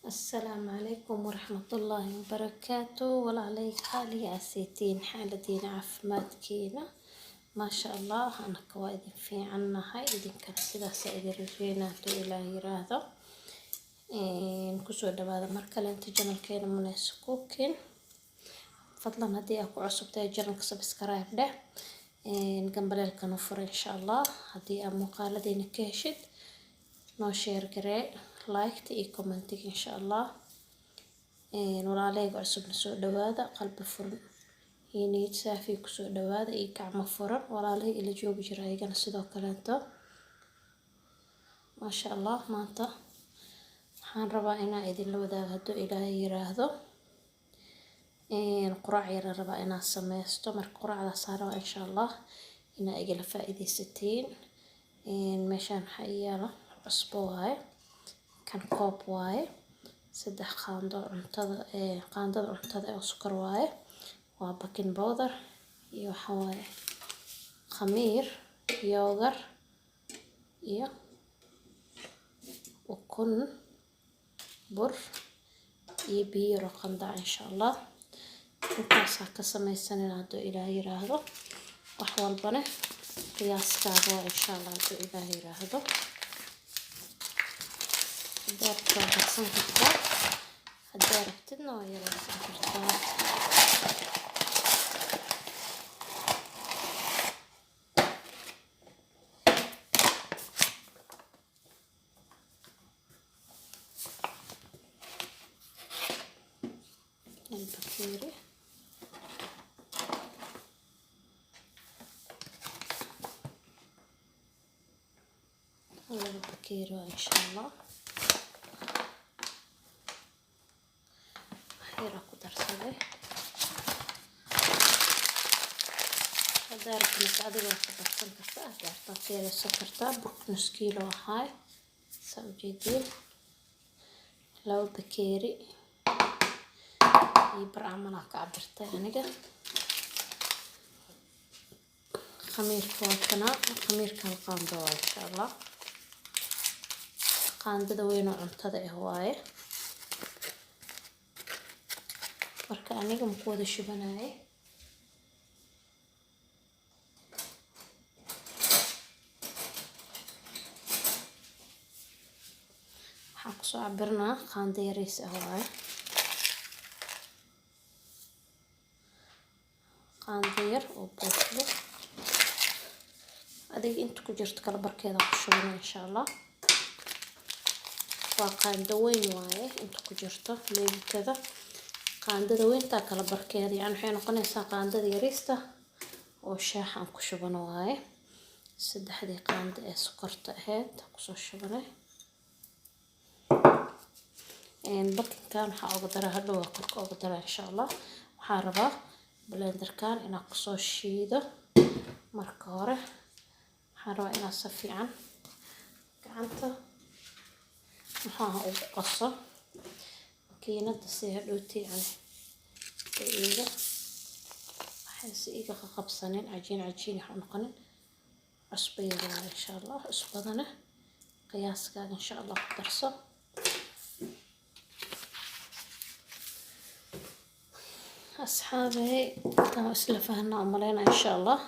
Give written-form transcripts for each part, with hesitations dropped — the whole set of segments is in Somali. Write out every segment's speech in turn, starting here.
Asalaamu calaykum waraxmatullaahi wabarakaatu. Walaalay qaaliga asiitiin, xaaladiina, caafimaadkiina? Maasha Allah, anaka waa idin fiicannahay, idinkana sidaasa idin rajeynaa hadduu Ilaah yiraahdo. Kusoo dhawaada mar kale inta channelkeena Muneys Cooking. Fadlan haddii aad ku cusubtahay channelka, subscribe dheh, gambaleelkana fura insha Allah. Haddii aad muuqaaladeena ka heshid, noo share garee, like iyo commentiga insha Allah. Walaalahayga cusubna soo dhawaada, qalbi furan iyo niyad saafi kusoo dhawaada iyo gacmo furan. Walaalahey ila joogi jira ayagana sidoo kaleeto, maasha Allah. Maanta waxaan rabaa inaan idinla wadaago, hadduu Ilaahay yiraahdo, quraac yar rabaa inaan sameysto. Marka quraacdaasaan rabaa insha Allah inaa igala faa'iidaysatiin. Meeshaan waxaa ii yaalo cusbo waaye, kan koob waaye, 3 qaando cuntada, qaandada cuntada oo sokor waaye, waa baking powder iyo waxa waaye khamiir, yogurt iyo ukun, bur iyo biyo yar oo qandac insha Allah. Intaasaa ka sameysanayna hadduu Ilaah yiraahdo. Wax walbane qiyaaskaaga waa insha Allah hadduu Ilaah yiraahdo. Haddii rabtid waa badsan kartaa, haddii rabtidna waa yareysan kartaa. Hal bakeeri, 2 bakeeri waa insha Allah. Wax yar ku darsaday. Haddaa rabtid mise adiga waa ka badsan kartaa, haddaa rabtid waad ka yareysan kartaa. Burka nus kiilo ahaay, saa ujeediin, 2 bakeeri iyo bar camal aa ka cabirtay aniga. Khamiirka waa kana, khamiirka hal qaando waa insha Allah, qaandada weyn oo cuntada ah waaye. Marka aniga maku wada shubanaye, waxaan kusoo cabirnaa qaando yariis ah waaye, qaando yar oo buuxdo. Adiga inta ku jirto kala barkeeda ku shubana insha Allah. Waa qaando weyn waaye inta ku jirto leegitada. Qaandada weyntaa kala barkeeda, yani waxay noqonaysaa qaandada yariista oo shaaxa aan ku shubano waaye. Saddexdii qaando ee sokorta ahayd kusoo shubanay. Bakinkan waxaa uga daraa hadhow, waa korka uga daraa insha Allah. Waxaan rabaa blenderkan inaan kusoo shiido. Marka hore waxaan rabaa inaan si fiican gacanta maxaaha ugu qaso makiinada, si hadhowti yani iiga waxayse iga qaqabsanin, cajiin cajiin wax u noqonin. Cusbo yar waa insha Allah. Cusbadana qiyaaskaaga insha Allah ku darso. Asxaabey, intaan waa isla fahnaa umaleynaa insha Allah.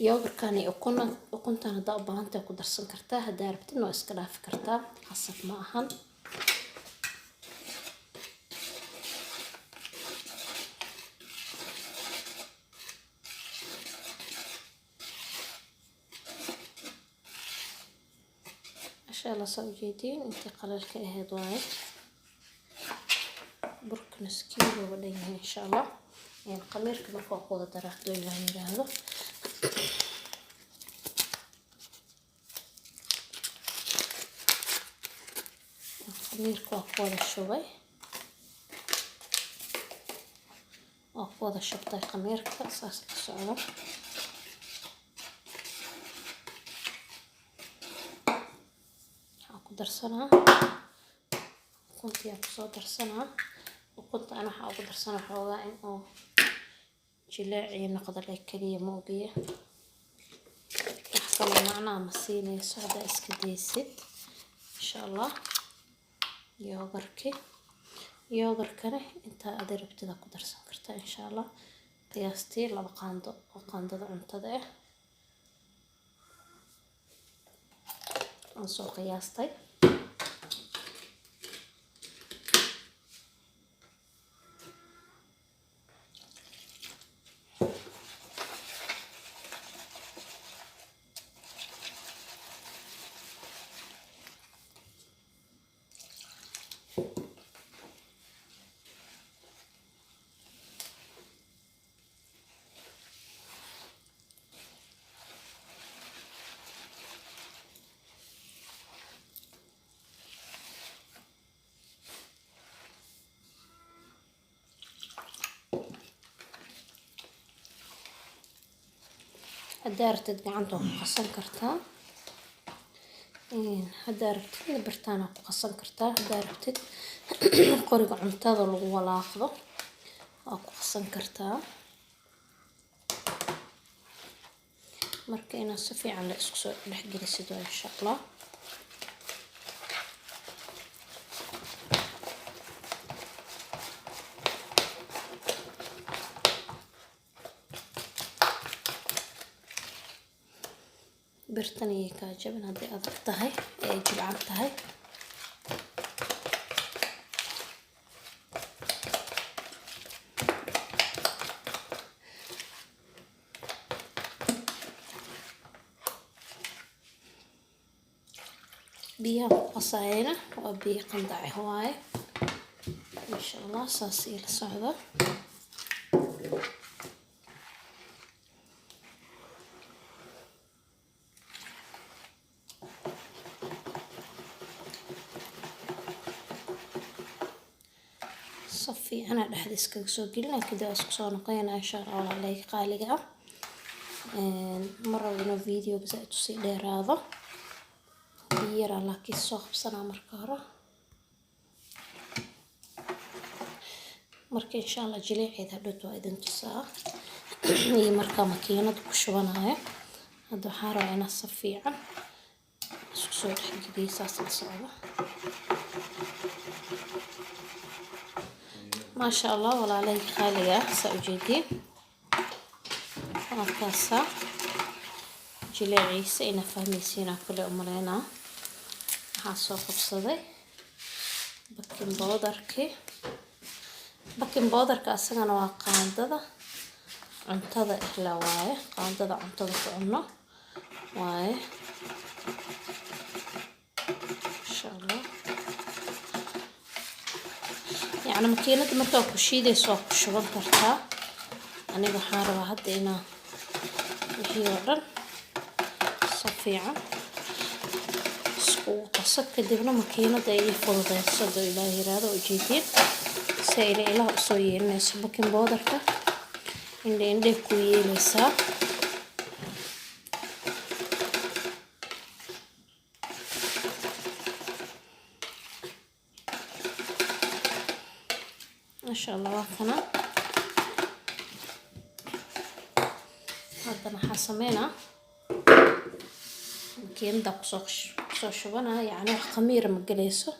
Yogurkan iyo ukuna, ukuntan haddaa u baahantahay ku darsan kartaa, haddaa rabtidna waa iska dhaafi kartaa, qasab ma ahan. Masha Allah, saa ujeediin intii qalalka ahayd waaye. Burka nus kiilo uga dhan yahay insha Allah. Khamiirka marka waa ku wada daraa hadduu Ilaah yiraahdo. Khamiirka waa ku wada shubay, waa ku wada shubtay khamiirka, saas la socdo. Waxaan ku darsanaa ukuntii, aan kusoo darsanaa ukunta. Ana waxaa ugu darsanaa xoogaa in uu jileecii noqdo le keliya, ma ogiye wax kaloo macnaha ma siinayso haddaa iska daysid insha Allah. Yogurki Yogurtkana intaa aad rabtid ku darsan kartaa insha Allah. Qiyaastii 2 qaando oo qaandada cuntada ah aan soo qiyaastay. Haddaa rabtid gacanta waa ku qasan kartaa, haddaa rabtid birtaana ku qasan kartaa, haddaa rabtid qoriga cuntada lagu walaaqdo waa ku qasan kartaa. Marka inaad si fiican la isku soo dhexgelisid waa insha Allah. Birtan ayay kaa jabin haddii adag tahay ee jilcan tahay. Biyaha ku qasayana waa biyo qandac waaye insha Allah. Saas ila socda. Si fiican aa dhexda iskaga soo gelina, kadib waa isku soo noqonayna insha Allah. Walaalahayga qaaliga ah, ma rabo inuu videoga zaaid usii dheeraado. Biyo yaraa laakiin soo qabsanaa marka hore. Marka insha Allah jileeceeda hadhowt waa idin tusaa iyo markaa makiinada ku shubanayo. Hadda waxaan rabaa inaan si fiican isku soo dhexgeliyo, saas la socdo. Maasha Allah, walaalahayga qaaliga ah, saa ujeediin halkaasaa jileeciisa inaa fahmaysiinaa kule umaleynaa. Waxaan soo qabsaday baking powderkii. Baking powderka asagana waa qaandada cuntada ihla waaye, qaandada cuntada ku cunno waaye insha Allah. Yacni makiinada markaa ku shiidayso waa ku shuban kartaa. Aniga waxaan rabaa hadda inaa wixii oo dhan si fiican iskugu qaso, kadibna makiinada ay ii fududeyso hadduu Ilaah yiraahdo. Ujeediin si ay ilaha usoo yeelinayso baking powderka, indhe indhe ku yeelaysaa. Maasha Allah, waa kana. Haddana waxaa sameynaa makiinada kusoo shubanaa. Yacni wax khamiira ma gelayso,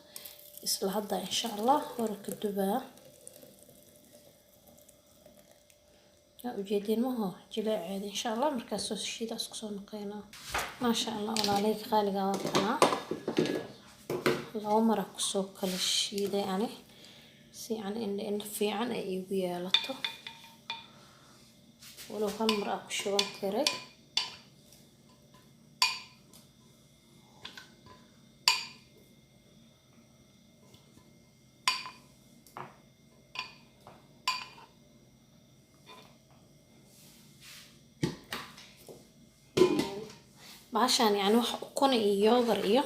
isla hadda insha Allah hore ka dubaa. Waa ujeediin maho jileeceeda insha Allah. Markaas soo shiida isku soo noqeynaa. Maasha Allah, walaalahayga qaaliga, waa kanaa. 2 mara kusoo kala shiiday ani si yacni indho indho fiican ay iigu yeelato, walow hal mar aa ku shuban karay. Bahashaan yacni wax ukun iyo yogurt iyo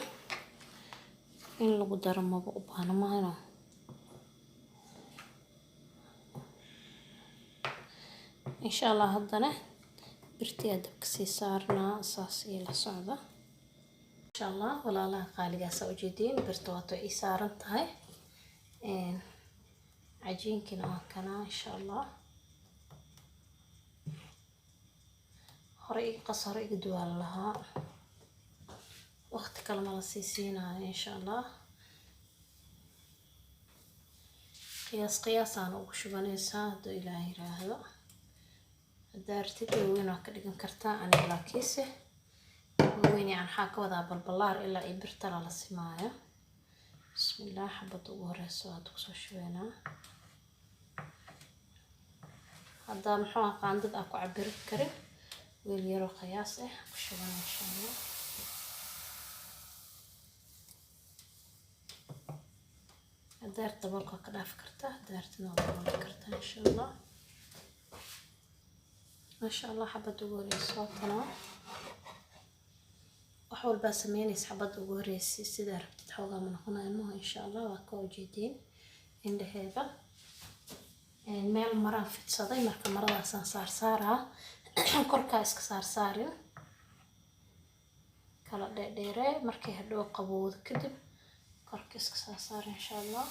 in lagu daro maba u baahna maahano. Insha Allah haddana birtii aa dabka sii saarnaa, saas ila socda insha Allah. Walaalaha qaaligaasa, ujeediin birta waato ii saaran tahay, cajiinkina waa kanaa insha Allah. Hore iga qas, hore iga duwaal lahaa, waqti kale ma la sii siinayo insha Allah. Qiyaas qiyaasaan ugu shubanaysaa hadduu Ilaah yiraahdo. Haddaa rabtid waaweyn waa ka dhigan kartaa, aniga laakiinse waaweyn yani waxaa ka wadaa balbalaar ilaa iyo birta lala simaayo. Bismillaah, xabadda ugu horeyso hadda kusoo shubeynaa. Haddaa muxuu ah qaandad aa ku cabiri karin, weel yaroo qiyaas ah ku shubana insha Allah. Haddaa rabtid daboolka waa ka dhaafi kartaa, haddaa rabtidna waa dabooli kartaa insha Allah. Maasha Allah, xabadda ugu horeyso waa tanaa. Wax walbaa sameynaysa xabadda ugu horeysay sidaa rabtid xoogaa ma noqonayo maha insha Allah. Waa ka ujeediin indhaheeda. Meel maraan fidsaday, marka maradaasaan saarsaaraa, korkaa iska saarsaarin, kala dheerdheeree. Markay hadhow qabowdo kadib korka iska saarsaar insha Allah.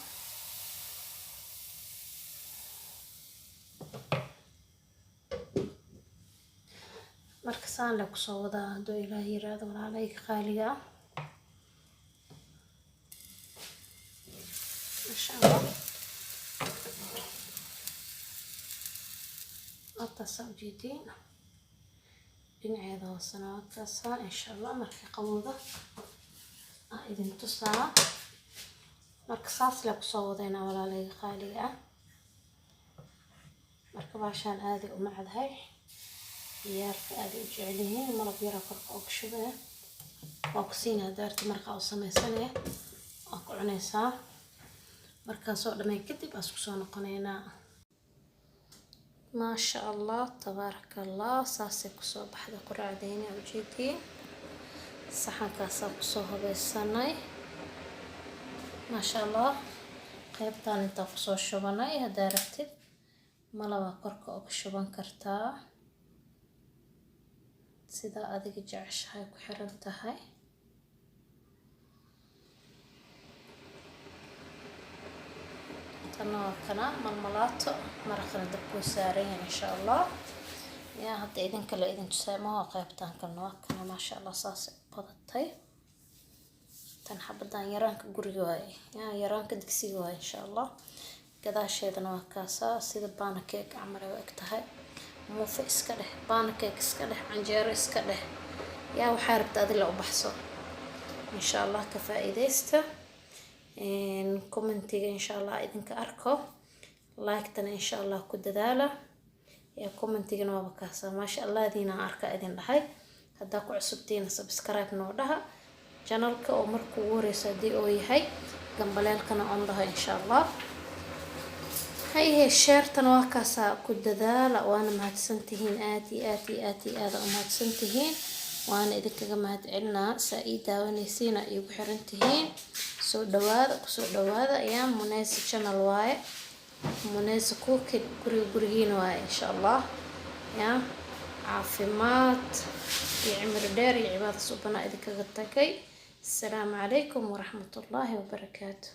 Marka saan le kusoo wadaa hadduu Ilaah yiraahdo, walaalayga qaaliga ah. Masha Allah, waataasaa ujeediin. Dhinaceeda hoosena waataasaa insha Allah. Markay qabowdo aa idin tusaa. Marka saas le kusoo wadaynaa, walaalayga qaaliga ah. Marka baashaan aaday u macdahay, ciyaalka aaday u jecel yihiin. Malab yaraa korka uga shubee, waa ku siinaa daarta markaa u sameysanee, waa ku cunaysaa. Markaan soo dhamay kadib aan isku soo noqonaynaa. Maasha Allah, tabaaraka Allah, saasay kusoo baxday quraacdeyna ujeediin. Saxankaasaa kusoo habeysanay maasha Allah. Qaybtaan intaa kusoo shubanay, haddaa rabtid malabaa korka uga shuban kartaa, sidaa adiga jeceshahay ku xiran tahay. Tanna waa kana malmalaato, maraqana dabkuu saaran yahay insha Allah. Yaa hadda idin kale idin tusaay maha. Qaybtaan kalena waa kana, maasha Allah, saasay u badatay. Tan xabadan yaraanka guriga waaye, yaa yaraanka digsiga waaye insha Allah. Gadaasheedana waa kaasaa, sida pancake camal ay u eg tahay. Muufo iska dheh, pancake iska dheh, canjeero iska dheh, yaa waxaa rabta adila u baxso insha Allah. Ka faa'iidaysta commentiga insha Allah, idinka arko like-tana insha Allah ku dadaala. Yaa commentigana waaba kaasaa, maasha Allah, adiina arka idin dhahay. Haddaa ku cusubtiina subscribe noo dhaha channelka oo markuu ugu horeyso haddii oo yahay, gambaleelkana on dhaho insha Allah. Haye, share-tana waa kaasaa, ku dadaala. Waana mahadsantihiin, aad iyo aad iyo aad iyo aada u mahadsantihiin. Waana idinkaga mahad celinaa saa ii daawanaysiina iigu xiran tihiin. Soo dhawaada, kusoo dhawaada ayaa Muneza channel waaye, Muneza Cooking, guriga gurigiina waaye insha Allah. Yaa caafimaad iyo cimri dheer iyo cibaado subanaa idinkaga tagay. Asalaamu calaykum waraxmatullaahi wabarakaatu.